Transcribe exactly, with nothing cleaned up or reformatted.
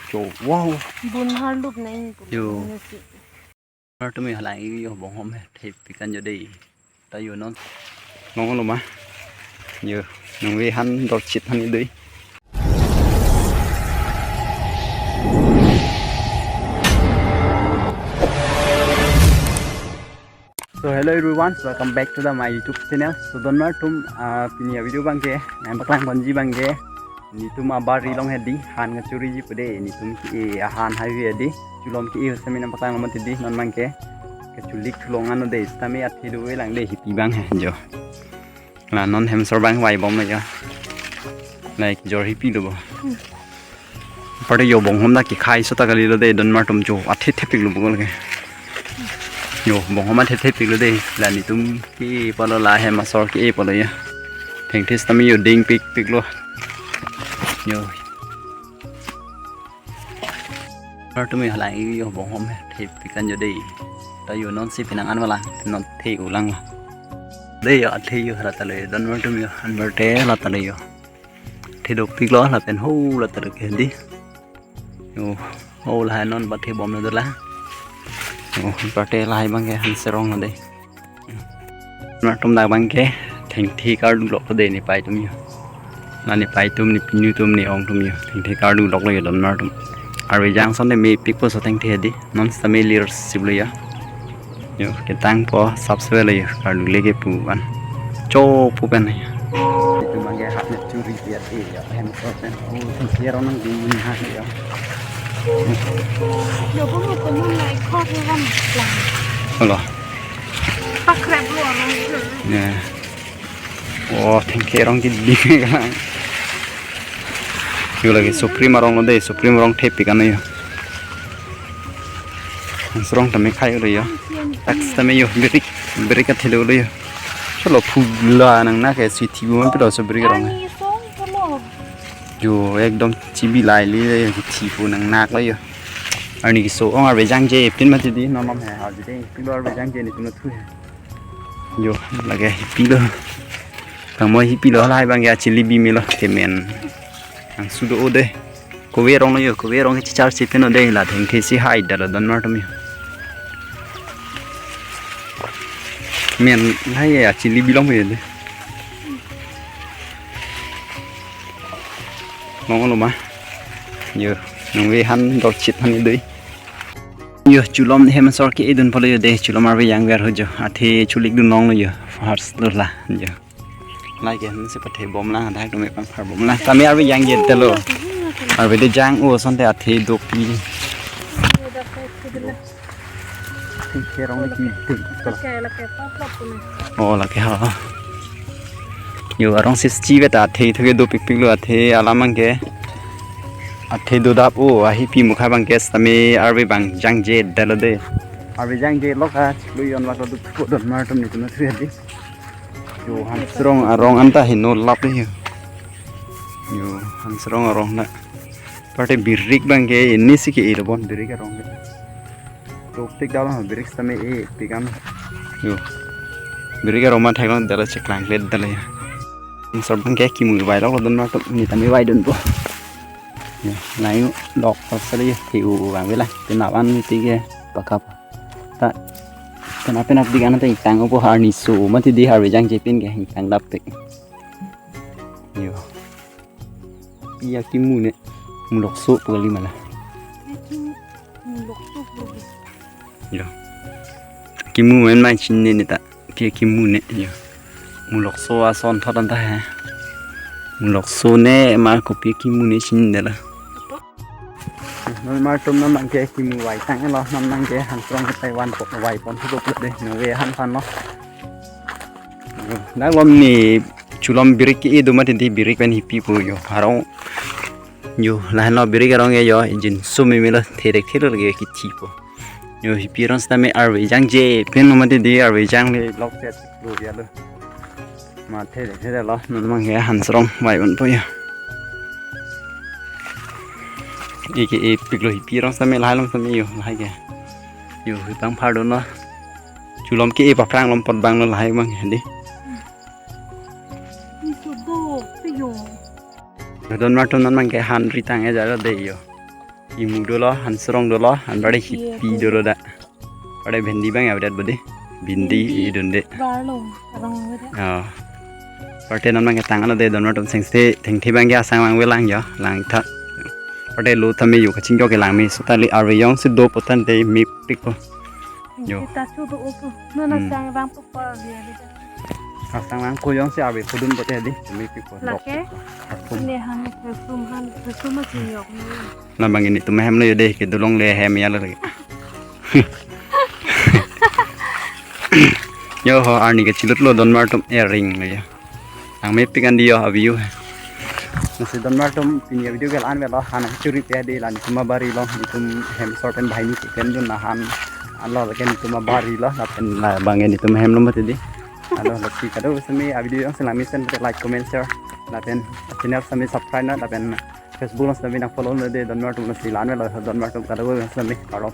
Cho, wow. Bun harlup nang. Yo. Nasi. Mar tumi halang i yo bonghom he, thepik an yo dei. Ta yo non. Nong lo ma. Yo, nong ve han dorchit han i dei. So hello everyone, welcome back to the my YouTube channel. So don mar tum, ah, pini a video abangke, nang paklang ponji abangke, netum abari along hedi, han kachoriji pu dei, netum ke-e ahan hai hedi, chulom ke-e sitame nang paklang ponji dei, non abangke, kacholik thulong ano dei, sitame athe dolang dei, hipi abang he, jo. La non hem asor abang vaibomlo jo. Like jor hipi lo bo. Pare yo bonghom dak kekhai so ta kalilo dei don mar tum jo athe thepik lo bo ke. Yo bonghom athe thepik lo dei la netum ke pulo la hem asor ke pulo ya. Thengthe sitame yo dingpikpik lo. Yo. Mar tumi halang i yo bonghom he thepik an yo dei. Ta yo non si pinang an wala non the ulang la. Dei yo athe yo hala ta le don mar tum yo anbar te hala ta le yo. Athe dopik lo lapen ho la ta le ke dei. Yo ho la non ba thebomlo dola. Yo ba te la abangke han serong lo dei. Mar tum dak abangke thengthe kardu lok lo dei nepei tum yo. Na nepei tum, nepinu tum, ne-ong tum yo. Thengthe kardu lok lo yo don mar tum. Arve jang ason te mepik po so thengthe dei. Non sitame lir sip lo yo. Yo ketang po sap save lo yo. Kardu le kepu an. Cho pu pen yo. Itum abangke hat ne churi ya e yo. Hem so pen. Oh, thengthe arong nangding ha yo. Yo ko mo ko mo lai khok he wan lang. Halo. Pakrep lo arong. Ya. Oh, thengthe arong ke ding lang. Yo lake Supreme arong lo dei, Supreme arong thepik an yo. Serong tame khai lo yo. Dak sitame yo, birik, birik athe lo yo. Cholo phula nang na ke si thi bu man pilo so birik arong. Arni song kamo. Yo, ekdom chibi lai li le yo, thi pu nang nak lo yo. Arni keso-ong arve jangje pin mati dei, non non he, ha dei, pilo arve jangje netum thu he. Yo, lake hipi lo. Kangmo hipi lo la abangke achili bi melo temen. Ang sudo o dei. Kove arong lo yo, kove arong chichar si pen o dei la thengthe si hai dala don mar tum yo. Men hai achili bi long yo dei. Nong lo ma. Yo, nong ve han dorchit han i dei. Yo, chulom hem asor ke-e dun pulo yo dei, chulom arve jang ver ho jo. Athe cholik dun long lo yo. First lo la yo. Lai ke han si pathe bom lang, dak tum pangphar bom lang. Tame arve jangje te lo. Arve dei jang o ason te athe dopi. Thengthe arong le ki ding. Oh, lake ha. Yo arong si chi ve ta athe thu ke dopikpik lo athe alam abangke. Athe dodap o ahipi mukha abangke sitame arve abang jangje dalo dei. Arve jangje lok ha chiklo yon wa to duk ko don mar tum netum thu hedi. Yo han serong arong anta heno lap le yo. Yo han serong arong na. Pare birik abangke ini si ke-e lo bon birik arong ke. Tok tik dalo birik sitame epik an. Yo. Birik arong ma thek long dala cheklang klet dala ya. Serong abangke kimu vai lok lo don mar tum ne tame vai dun po. Yo, nai lok pas le yo ke u abang vela. Te na van ti ke pakap. Ta penap penap ding an ta ingtang po arni so mati dei arve jangje pin ke ingtang dap te. Yo. Iya kimu ne. Mulok so pu kali ma la. Mulok so pu. Yo. Kimu men mai chinine ne ta. Ke kimu ne yo. Mulok so ason thot anta he. Mulok so ne ma kopi kimu ne chinine la. Non mar tum non abangke kimu vai tang lo, non abangke han serong ke tai van po vai pon thu dok le dei, nong ve han phan lo. Dak lom ne chulom birik ke-e do mati dei birik pen hipi pu yo. Arong yo lahen lo birik arong ke yo, injin sumi melo therek thelo lake kithi po. Yo hipi arong sitame arve jangje pin lo mati dei arve jang le lok set lo ya lo. Ma therek thelo non abangke han serong vai pon po yo. Eke epik lo hipi arong sitame lahai long sitame yo lahai ke. Yo hi pangphar dun lo. Chulom ke-e paphrang lom pot abang lo lahai abang hedi. Ni sudo pe yo. Don mar tum non abangke han ri tang e jalo dei yo. Imu dolo, hanserong dolo, anpar de hipi dolo da. Anpar de bhindi abang avedet bodi. Bhindi idunde. Varlo, arong avedet. Oh. Anpar de non abang ketang ano de donmar atum sengse, thengthe abang ke asang abang avelang jo, langtha. Anpar de lo tame yo kachingjok ke langme, sota le arve jongsi do pu tangte mepikpo. Jo. Kita chudu upu. Nona Hmm. sang vangpo por dia bida. Asang abang ko jongsi arve pudun pote di, mepikpo. Lake? Dok. Arpum. Ini han, perfume han, perfume masih yok ni. Labang ilitum ahem lo yo de, kedolongle ahem ya lo lagi. Yo ho, arni kechilutlo donmar atum ering lo yo. Langmepik an di yo a-view. Lasi donmar atum pini a-video ke la-an avelo, han churi pe di, la nelitum abari lo, nelitum hem sor pen banghini keklemdun, la han anlo ke nelitum abari lo, lapen labang nelitum ahem lo mati di. Alo, lasi kadokave sami a-video jongsi langmesen te like, comment, share, lapen channel sami subscribe non, lapen Facebook along sami nang follow non de donmar atum, lasi la-an avelo donmar atum kadokave sami, kardom.